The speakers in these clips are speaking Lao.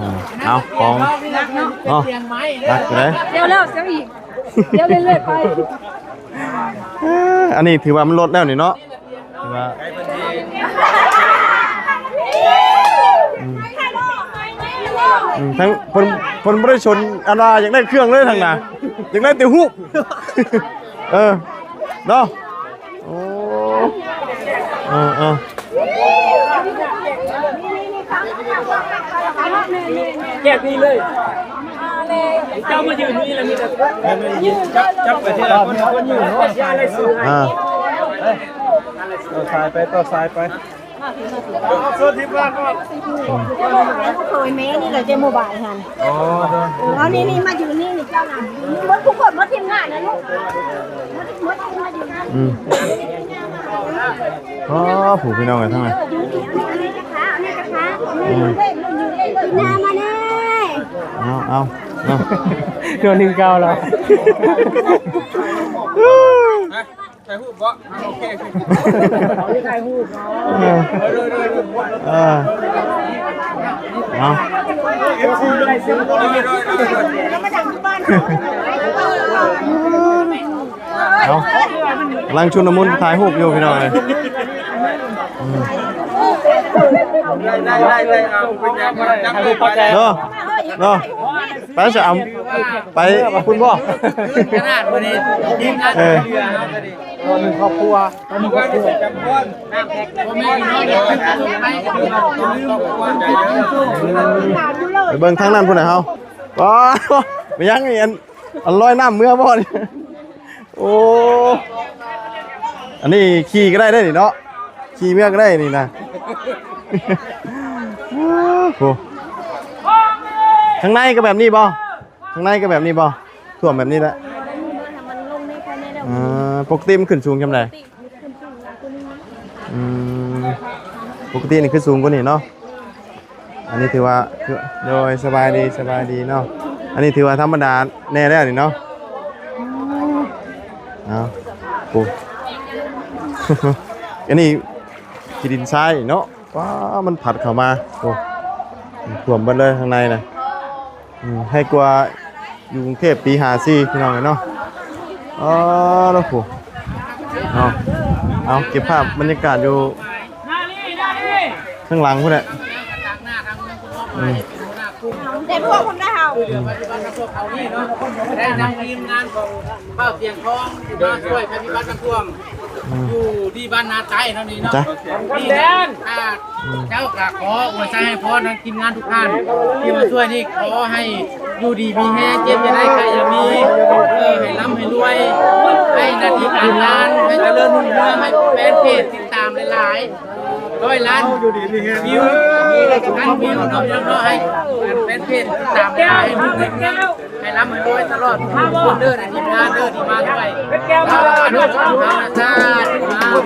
ອ່າ ເອົາ ຂອງເນາະ ໜັກຢູ່ເດ້ ດຽວແລ້ວ ດຽວອີກ ດຽວເລື້ອຍໆໄປ. ເອີ ອັນນີ້ຖືວ່າມັນລົດແລ້ວນີ້ເນາະ ຖືວ່າ ອືມ ອືມ ທັງເພິ່ນ ເພິ່ນບໍ່ໄດ້ສົນອັນວ່າຢາກໄດ້ເຄື່ອງເລີຍທັງນັ້ນ ຢາກໄດ້ແຕ່ຮູບ ເອີ ເນາະ. ໂອ້ ເອີ ເອີ ແຍກນີ້ເລີຍ ເຈົ້າມາຢືນນີ້ລະມີແຕ່ ຈັບ ຈັບໄປທີລະຄົນ ຄົນຢືນເນາະ ອ່າ ຕໍ່ສາຍໄປ ຕໍ່ສາຍໄປ. ໂອ້ຍ ແມ່ນີ້ລະເຈົ້າໂມບາຍຫັ້ນ ອໍ ເອົານີ້ ນີ້ມາຢູ່ນີ້ ນີ້ເຈົ້ານະ ໝົດທຸກຄົນ ໝົດທີມງານນະລູກ ໝົດ ໝົດທີມງານຢູ່ ອືມ ອໍ ຜູ້ພີ່ນ້ອງເອີຍ ທາງນັ້ນ ອືມ ມາ ມາເດີ ເອົາ ເອົາ ເອົາ ໂດນໜຶ່ງເກົ້າແລ້ວ. ຖ່າຍຮູບບໍ່? ໂອເຄ ຂໍຖ່າຍຮູບເນາະ ເອີ ເອີ ເອົາ ເອົາ ກຳລັງຊຸນລະມຸນຖ່າຍຮູບຢູ່ພີ່ນ້ອງເອີຍ ອືມ ໄດ້ ໄດ້ ໄດ້ ເອົາ ເນາະ ເນາະ ໄປຊະ ເອົາ ໄປພຸ້ນບໍ່? ຂະໜາດມື້ນີ້ທີມງານເຫຼືອເຮົາກະດີ ເອີ ຕອນໜຶ່ງຄອບຄົວ ຕອນໜຶ່ງຄອບຄົວ ໄປເບິ່ງທາງນັ້ນພຸ້ນນະເຮົາ ວ້າ ແມ່ນຫຍັງນີ້ ອັນ ອັນລອຍນ້ຳເມືອບໍ່ນີ້? ໂອ້ ອັນນີ້ຂີ່ກະໄດ້ເດ້ນີ້ເນາະ ຂີ່ເມືອກະໄດ້ນີ້ນະ ໂອ້ ທາງໃນກະແບບນີ້ບໍ່? ທາງໃນກະແບບນີ້ບໍ່? ຖ້ວມແບບນີ້ແຫຼະ ມັນລົງໃນພາຍໃນແລ້ວ ເອີ ປົກກະຕິມັນຂຶ້ນສູງສ່ຳໃດ? ອືມ ປົກກະຕິນີ້ຄືສູງກວ່ານີ້ເນາະ ອັນນີ້ຖືວ່າ ໂດຍ ສະບາຍດີ ສະບາຍດີເນາະ ອັນນີ້ຖືວ່າທຳມະດາແນ່ແລ້ວນີ້ເນາະ ເອົາ ໂອ້ ອັນນີ້ຂີ້ດິນຊາຍເນາະ ວ້າ ມັນພັດເຂົ້າມາ ໂອ້ ຖ້ວມເບິດເລີຍຂ້າງໃນນະ. ອືມ ໃຫ້ກວ່າຢູ່ກຸງເທບປີຫ້າສີ່ ພີ່ນ້ອງເອີຍເນາະ ອໍ ໂອ້ໂຫ ເນາະ ເອົາ ເກັບພາບບັນຍາກາດຢູ່ຂ້າງຫຼັງພຸ້ນແຫຼະ ອືມ ແຕ່ພວກຄົນໄດ້ເຮົາ ອືມ ໄດ້ນຳທີມງານຂອງບ່າວສຽງທອງ ທີ່ມາຊ່ວຍໄພພິບັດນ້ຳຖ້ວມ ອືມ ຢູ່ທີ່ບ້ານນາໃຕ້ເທົ່ານີ້ເນາະ ຈ້ະ ນີ້ ອືມ ເຈົ້າກະຂໍອວຍໄຊໃຫ້ພອນທາງທີມງານທຸກທ່ານທີ່ມາຊ່ວຍນີ້ ຂໍໃຫ້ຢູ່ດີມີແຮງ ເຈັບຢ່າໄດ້ ໄຂ້ຢ່າມີ ເອີ ໃຫ້ລ່ຳໃຫ້ລວຍ ໃຫ້ໜ້າທີ່ການງານໃຫ້ຈະເລີນຮຸ່ງເຮືອງ ໃຫ້ແຟນເພຈຕິດຕາມຫຼາຍໆ ຮ້ອຍລ້ານວິວ ພັນວິວເນາະ ພີ່ນ້ອງເນາະ ໃຫ້ແຟນເພຈຕິດຕາມຫຼາຍໆ ໃຫ້ຮຸ່ງໃຫ້ເຮືອງ ໃຫ້ລ່ຳໃຫ້ລວຍຕະຫຼອດທຸກຄົນເດີ ໃນທີມງານເດີ ທີ່ມາຊ່ວຍ ສາທຸ ສາທຸ ສາທຸ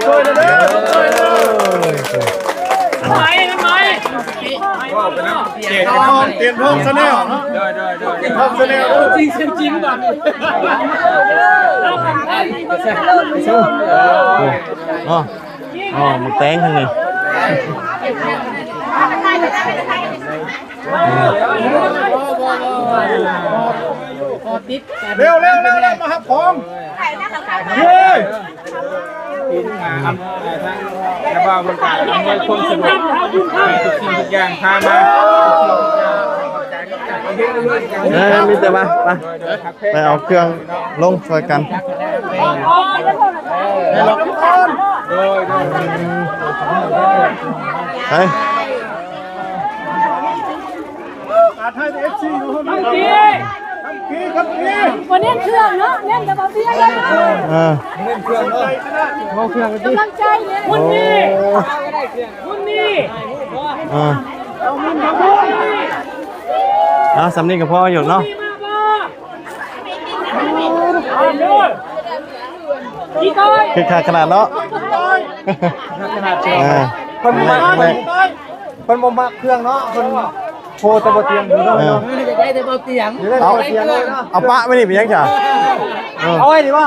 ເຈນທອງ ເຈນທອງ Channel ເນາະ ໂດຍ ໂດຍ ໂດຍ ເຈນທອງ Channel ຕົວຈິງສຽງຈິງບາດນີ້ ອໍ ອໍ ໝາກແຕງທາງນີ້ ເລັວໆໆໆ ມາຮັບຂອງ ເຢ້ ທີມງານ ເອີ ທາງ ແລະ ບ່າວເພິ່ນກະອຳນວຍຄວາມສະດວກໃຫ້ທຸກສິ່ງທຸກຢ່າງ ພາມາ ເອີ ມີແຕ່ວ່າ ໄປ ໂດຍ ໂດຍ ໄປເອົາເຄື່ອງລົງຊ່ວຍກັນ ໂດຍ ໂດຍ ໄປ ອາໄທເອັຟຊີຢູ່ ຄັມພີ ຄັມພີ ບໍ່ເນັ້ນເຄື່ອງເນາະ ເນັ້ນແຕ່ບໍ່ເບຍເລີຍ ເອີ ເນັ້ນເຄື່ອງເນາະ ເອົາເຄື່ອງ ກຳລັງໃຈເດ້ ໂອ້ ບຸນມີ ບຸນມີ ເອີ ເອົາ ສ່ຳນີ້ກະພໍຢູ່ເນາະ ຄືຄັກຂະໜາດເນາະ ເອີ ເພິ່ນບໍ່ມັກ ເພິ່ນບໍ່ມັກເຄື່ອງເນາະ ເພິ່ນໂພແຕ່ບໍ່ຕຽງຢູ່ເນາະ ເອີ ຢາກໄດ້ແຕ່ບໍ່ຕຽງ ຢາກໄດ້ແຕ່ບໍ່ຕຽງເນາະ ເອົາປະໄວ້ນີ້ເປັນຫຍັງຊະ ເອີ ເອົາໄວ້ນີ້ບໍ່?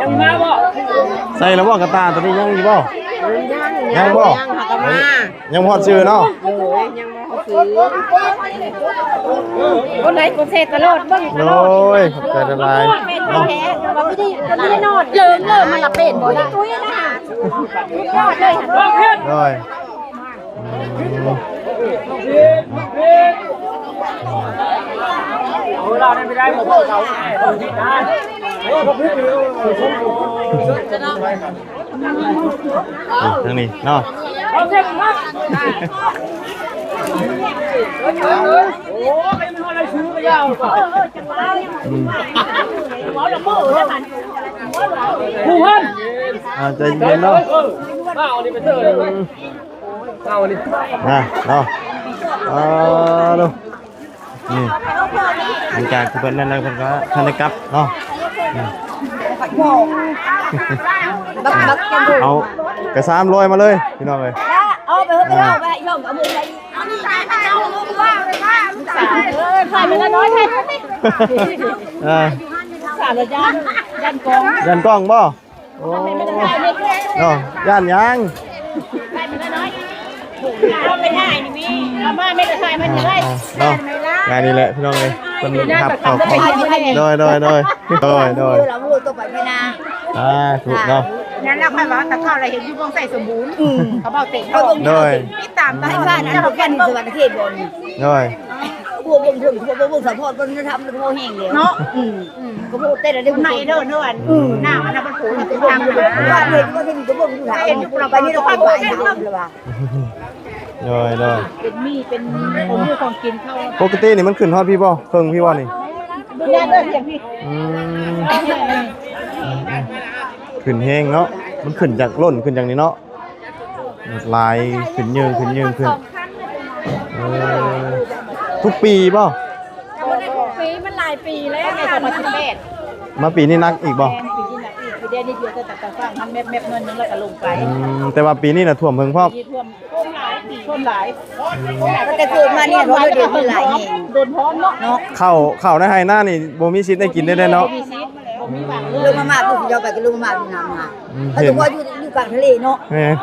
ຍັງມາບໍ່? ໃສ່ແລ້ວບໍ່ກະຕ່າໂຕນີ້ ຍັງຢູ່ບໍ່? ຍັງ ຍັງບໍ່? ຍັງ ຫາກະມາ ຍັງບໍ່ຮອດຊື່ເນາະ. ໂດຍ ຍັງບໍ່ຮອດຊື່. ຄົນໃດກົດແຊຕະຫຼອດ ເບິ່ງຕະຫຼອດ. ໂດຍ ຂອບໃຈຫຼາຍໆເນາະ. ເລີມ ເລີມ ມັນລະເປັນບໍ່ໄດ້. ໂດຍ. ນີ້ ທາງນີ້ເນາະ. ອືມ ອ່າ ໃຈເຢັນເນາະ. ອືມ ມາເນາະ. ອ່າ ເນາະ ອ່າ ເນາະ ນີ້ ຫຼັງຈາກທີ່ເພິ່ນນັ້ນແລ້ວ ເພິ່ນກໍທັນໄດ້ກັບເນາະ. ອືມ ເອົາກະຊາມລອຍມາເລີຍ ພີ່ນ້ອງເອີຍ. ເອົາໄປເຮີ້ ອ່າ ພີ່ນ້ອງ ເອົາມືໃສ່ອີກ. ເອີ ຖ່າຍໄປລະນ້ອຍ ຖ່າຍໄປ. ອ່າ ສາລະຢ້ານ ຢ້ານກ້ອງ ຢ້ານກ້ອງບໍ່? ໂອ້ ເນາະ ຢ້ານຫຍັງ? ເອົາໄປຖ່າຍນີ້ ເອົາມາແມ່ນກະຖ່າຍມານີ້ໄດ້. ອ່າ ເນາະ ງານນີ້ແຫຼະພີ່ນ້ອງເອີຍ ເພິ່ນຮັບເຂົ້າຂອງ. ໂດຍ ໂດຍ ໂດຍ ໂດຍ ໂດຍ. ອ່າ ຖືກເນາະ. ນັ້ນລະ ຂ້ອຍວ່າແຕ່ເກົ່າລະເຫັນຢູ່ວງໄຊສົມບູນ. ອືມ ເຂົາເວົ້າເຕັມ. ໂດຍ ຕິດຕາມໄປບ້ານນັ້ນ ເຂົາກັນສະຫວັນນະເຂດບໍ່ນີ້. ໂດຍ. ພວກເບິ່ງເພິ່ນ ພວກເບິ່ງສະພອດວັດທະນະທຳ ພວກແຮງແລ້ວເນາະ. ອືມ ອືມ ກໍພວກແຕ່ລະເດືອນ ໃນເດີ ເດີອັນ ອືມ ໜ້າມັນນະ ມັນໂຜມາຄືທາງ ເຫັນຢູ່ ເຮົາກໍເປັນ ກໍເບິ່ງຢູ່ ເຫັນຢູ່ ເຮົາກໍເປັນ ເຮົາກໍເປັນວ່າ. ໂດຍ ໂດຍ ເປັນມີ ເປັນຂອງຢູ່ຂອງກິນເຂົາ. ປົກກະຕິນີ້ມັນຂຶ້ນຮອດພີ້ບໍ່? ເຄິ່ງພີ້ບໍ່ນີ້? ບໍ່ແນ່ເດີ ທຽງພີ້. ອືມ ຂຶ້ນແຮງເນາະ ມັນຂຶ້ນຈາກລົ້ນ ຂຶ້ນຈາກນີ້ເນາະ. ຫຼາຍຂຶ້ນ ເຍີງຂຶ້ນ ເຍີງຂຶ້ນ. ເອີ ທຸກປີບໍ່? ບໍ່ໄດ້ທຸກປີ ມັນຫຼາຍປີແລ້ວ. ມາປີນີ້ໜັກອີກບໍ່? ແມ່ນ ປີນີ້ໜັກອີກ. ປີແດດນິດດຽວ ແຕ່ ແຕ່ ແຕ່ ແມ່ບໆ ໜ້ອຍໜຶ່ງ ແລ້ວກໍລົງໄປ. ອືມ ແຕ່ວ່າປີນີ້ນະຖ້ວມເພິ່ງພ້ອມ. ປີນີ້ຖ້ວມ ຖ້ວມຫຼາຍ ຖ້ວມຫຼາຍ. ອືມ ຕັ້ງແຕ່ເກີດມານີ້ ເຮົາໄດ້ເດືອດຮ້ອນຫຼາຍແຮງ. ໂດນຮ້ອນເນາະ. ເນາະ ເຂົ້າ ເຂົ້າໃນໄຮ່ນານີ້ບໍ່ມີສິດໄດ້ກິນໄດ້ເນາະ. ບໍ່ມີສິດ ບໍ່ມີຫວັງເລີຍ. ລົງມາໝາກ ເຈົ້າໄປກໍລົງມາໝາກຢູ່ນຳມາ. ອືມ ເຫັນ ເພາະວ່າຢູ່ ຢູ່ກາງທະເລເນາະ. ແມ່ນ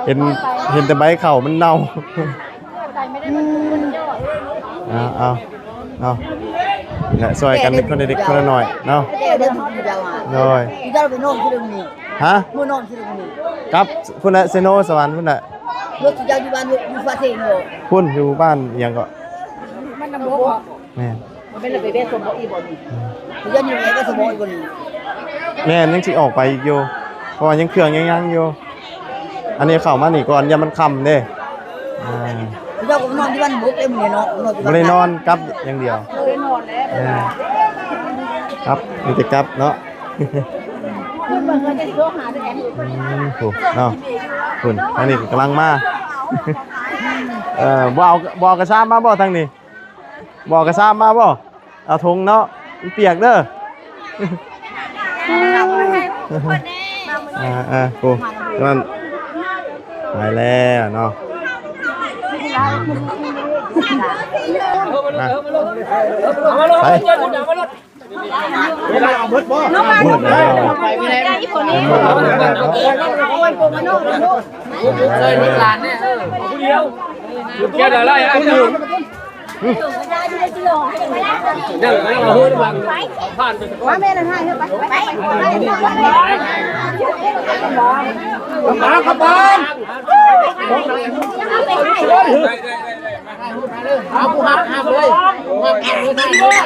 ເຫັນ ເຫັນແຕ່ໃບເຂົ້າມັນເນົ່າ. ເອົາ ເອົາ ເອົາ ນີ້ແຫຼະ ຊ່ວຍກັນເລັກຄົນລະເລັກຄົນລະໜ້ອຍເນາະ. ໂດຍ. ເຈົ້າໄປນອນທີ່ເດີມນີ້. ຮະ? ມື້ນອນທີ່ເດີມນີ້. ກັບພຸ້ນແຫຼະ ເຊໂນ ສະຫວັນພຸ້ນແຫຼະ. ລົດເຈົ້າຢູ່ບ້ານ ຢູ່ຟາເຊງບໍ່? ພຸ້ນ ຢູ່ບ້ານອີ່ຫຍັງເກາະ? ມັນນຳບໍ່. ແມ່ນ. ມັນເປັນລະໄປແວະສົມບໍ່ອີກບໍ່ນີ້? ອືມ ດຽວນີ້ແວະສົມບໍ່ອີກບໍ່ນີ້? ແມ່ນ ຍັງຊິອອກໄປອີກຢູ່ ເພາະວ່າຍັງເຄື່ອງຍັງຍັງຢູ່. ອັນນີ້ເຂົ້າມານີ້ກ່ອນ ຢ້ານມັນຄ່ຳເດ້. ອ່າ ເຈົ້າກໍນອນທີ່ບ້ານບໍ່ໄດ້ມື້ນີ້ເນາະ. ບໍ່ໄດ້ນອນ ກັບຢ່າງດຽວ. ບໍ່ໄດ້ນອນແລ້ວ. ເອີ ກັບ ມີແຕ່ກັບເນາະ. ອືມ ພຸ້ນເນາະ ພຸ້ນ ທາງນີ້ກໍກຳລັງມາ. ເອີ ບໍ່ເອົາ ບໍ່ເອົາກະຊາມມາບໍ່ທາງນີ້? ບໍ່ເອົາກະຊາມມາບໍ່? ເອົາຖົງເນາະ ມັນປຽກເດີ. ອ່າ ໂອ້ ນັ້ນ ໄປແລ້ວເນາະ. ໄປ ມືດແລ້ວ ໄປແລ້ວເນາະ. ເອີ ຜູ້ດຽວ ແກ້ວດາໄລ່ ອ້າຍ ເຈົ້າ ຍັງ ຍັງເອົາເຮືອນຫຼັງຜ່ານໄປ. ມາແມ່ນະ ໄປ ໄປ ໄປ ໄປ ມາຂະບວນ. ເອົາຜູ້ຮັບ ຮັບເລີຍ ຜູ້ຮັບ ຮັບເລີຍ ໄດ້ເລີຍ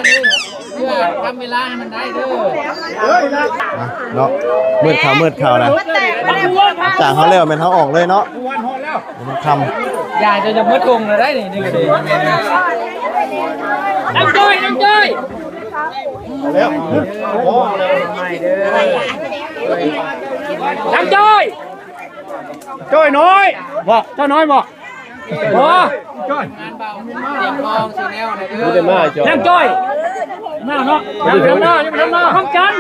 ເພື່ອທຳເວລາໃຫ້ມັນໄດ້ເດີ. ອ່ະ ເນາະ ມືດເຂົ້າ ມືດເຂົ້ານະ. ຈາກເຮົາແລ້ວແມ່ນເຮົາອອກເລີຍເນາະ. ມັນຄ່ຳ. ຢາຈະ ຈະໝົດຖົງແລ້ວໄດ໋ນີ້. ນີ້ກໍດີ. ນາງຈ້ອຍ ນາງຈ້ອຍ. ນາງຈ້ອຍ. ຈ້ອຍນ້ອຍ. ບໍ່ ຈ້ອຍນ້ອຍບໍ່? ບໍ່ ຈ້ອຍ. ບໍ່ໄດ້ມາ ຈ້ອຍ. ນາງຈ້ອຍ. ມາເນາະ. ນາງນຳໜ້າ ນາງນຳໜ້າ. ຄຳຈັນ.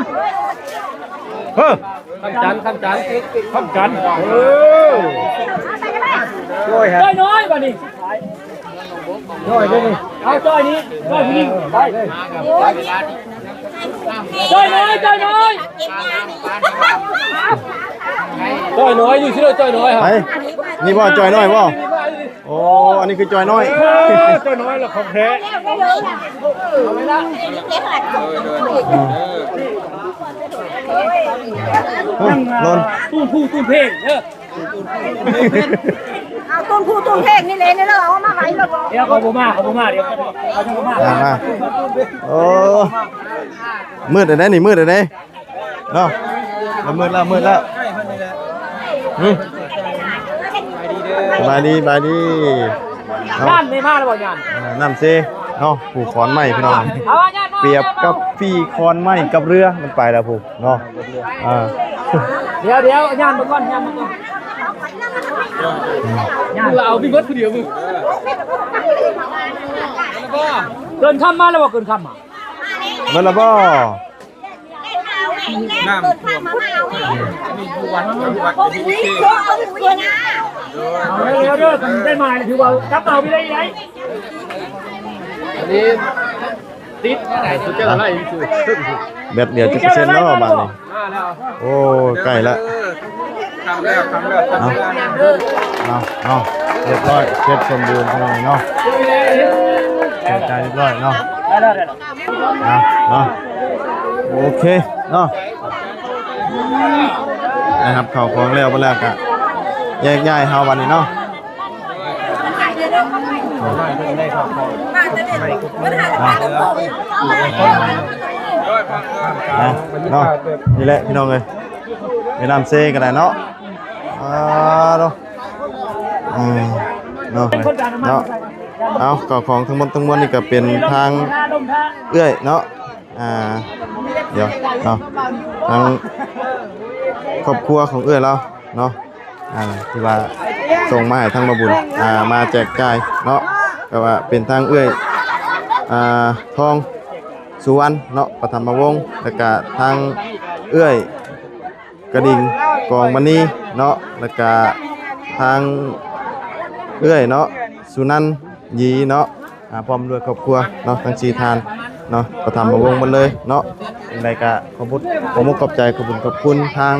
ເອີ ຄຳຈັນ ຄຳຈັນ ຄຳຈັນ. ເອີ ຈ້ອຍ ຈ້ອຍນ້ອຍບາດນີ້. ຈ້ອຍເດ້ນີ້. ເອົາຈ້ອຍນີ້ ຈ້ອຍຜູ້ຍິງ ໄປ. ຈ້ອຍນ້ອຍ ຈ້ອຍນ້ອຍ ຈ້ອຍນ້ອຍ ຢູ່ຊິເດີ ຈ້ອຍນ້ອຍ ໃຜ ນີ້ບໍ່ ຈ້ອຍນ້ອຍບໍ່? ໂອ້ ອັນນີ້ຄືຈ້ອຍນ້ອຍ ເອີ ຈ້ອຍນ້ອຍລະຂອງແທ້ ອືມ ໂດນ ຕູ້ຜູ້ຕູ້ເພງເດີ ເອົາຕົ້ນຜູ້ຕົ້ນເພງນີ້ແຫຼະ ນີ້ເລີຍ ເອົາມາໄວ້ແລ້ວບໍ່? ດຽວເຂົາບໍ່ມາ ເຂົາບໍ່ມາ ດຽວເຂົາບໍ່ມາ ມາ ໂອ້ ມືດແລ້ວນີ້ ມືດແລ້ວນີ້ ເນາະ ມັນມືດແລ້ວ ມືດແລ້ວ ຫຶ ສະບາຍດີ ສະບາຍດີ ເນາະ ນ້ຳນີ້ມາແລ້ວບໍ່ຍານ? ອ່າ ນ້ຳເຊເນາະ ຜູກຂອນໄມ້ພີ່ນ້ອງ ເອົາຍານມາ ປຽບກັບຜີກຂອນໄມ້ກັບເຮືອ ມັນໄປແລ້ວຜູ້ເນາະ ອ່າ ດຽວ ດຽວ ຍານມາກ່ອນ ຍານມາກ່ອນ ອືມ ຍານ ເອົາໄປເບິດຜູ້ດຽວ ເກີນຄຳມາແລ້ວບໍ່? ເກີນຄຳມາ ເບິດແລ້ວບໍ່? ນ້ຳຖ້ວມ ນີ້ຢູ່ວັດ ຢູ່ວັດ ຢູ່ທີ່ ເອົາເດີ ເດີ ໄດ້ມາຖືວ່າກັບເອົາໄປໄດ້ໄດ ອັນນີ້ຕິດ ສຸດຍອດ ໄລ່ຢູ່ ແບັດເຫຼືອຈັກເປີເຊັນເນາະບາດນີ້ ໂອ້ ໃກ້ລະ ຄຳແລ້ວ ຄຳແລ້ວ ເອົາ ເອົາ ເອົາ ຮຽບຮ້ອຍ ເສັດສົມບູນພີ່ນ້ອງເນາະ ແຈກຈ່າຍຮຽບຮ້ອຍເນາະ ເອົາເນາະ ໂອເຄເນາະ ໄດ້ຮັບເຂົ້າຂອງແລ້ວ ບັດແລ້ວກະແຍກຍ້າຍເຮົາບັດນີ້ເນາະ ເອົາເນາະ ນີ້ແຫຼະພີ່ນ້ອງເອີຍ ແມ່ນ້ຳເຊກໍໄດ້ເນາະ ອ່າ ເນາະ ເອີ ເນາະ ເນາະ ເອົາ ເຂົ້າຂອງທັງໝົດທັງມວນນີ້ກໍເປັນທາງເອື້ອຍເນາະ ອ່າ ດຽວເນາະ ທາງຄອບຄົວຂອງເອື້ອຍລາວເນາະ ອ່າ ທີ່ວ່າສົ່ງມາໃຫ້ທາງບ່າວບຸນ ອ່າ ມາແຈກຈ່າຍເນາະ ກໍວ່າເປັນທາງເອື້ອຍ ອ່າ ທອງສຸວັນເນາະ ປະຖຳມະວົງ ແລ້ວກະທາງເອື້ອຍ ກະດິ່ງ ກອງມະນີເນາະ ແລ້ວກະທາງເອື້ອຍເນາະ ສຸນັນ ຢີເນາະ ອ່າ ພ້ອມດ້ວຍຄອບຄົວເນາະ ທັງສີ່ທ່ານເນາະ ປະຖຳມະວົງໝົດເລີຍເນາະ ຈັ່ງໃດກະຂອບຄຸນ ຂໍມຸກຂອບໃຈ ຂອບຄຸນ ຂອບຄຸນທາງ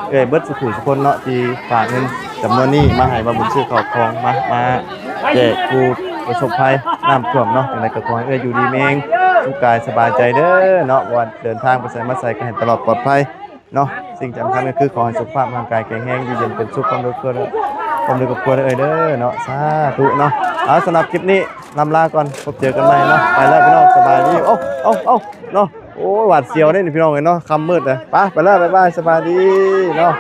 ເອື້ອຍເບິດສູ່ຜູ້ສູ່ຄົນເນາະ ທີ່ຝາກເງິນຈຳນວນນີ້ມາໃຫ້ບ່າວບຸນຊື້ເຂົ້າຂອງ ມາ ມາແຈກຜູ້ປະສົບໄພນ້ຳຖ້ວມເນາະ ຈັ່ງໃດກະຂໍໃຫ້ເອື້ອຍຢູ່ດີມີແຮງ ສຸກກາຍສະບາຍໃຈເດີເນາະ ວ່າເດີນທາງໄປໃສມາໃສກະໃຫ້ຕະຫຼອດປອດໄພ ເນາະ ສິ່ງສຳຄັນກໍຄືຂໍໃຫ້ສຸຂະພາບຮ່າງກາຍແຂງແຮງ ຢູ່ເຢັນເປັນສຸກ ພ້ອມດ້ວຍຄອບຄົວ ພ້ອມດ້ວຍຄອບຄົວເດີເນາະ ສາທຸເນາະ ເອົາ ສຳລັບຄລິບນີ້ລຳລາກ່ອນ ພົບເຈີກັນໃໝ່ເນາະ ໄປແລ້ວພີ່ນ້ອງ ສະບາຍດີ ໂອ້ ເອົາ ເອົາ ເນາະ ໂອ້ຍ ຫວາດສຽວເດ້ນີ້ພີ່ນ້ອງເອີຍເນາະ ຄ່ຳມືດເດ້ ໄປ ໄປແລ້ວ ບາຍບາຍ ສະບາຍດີເນາະ.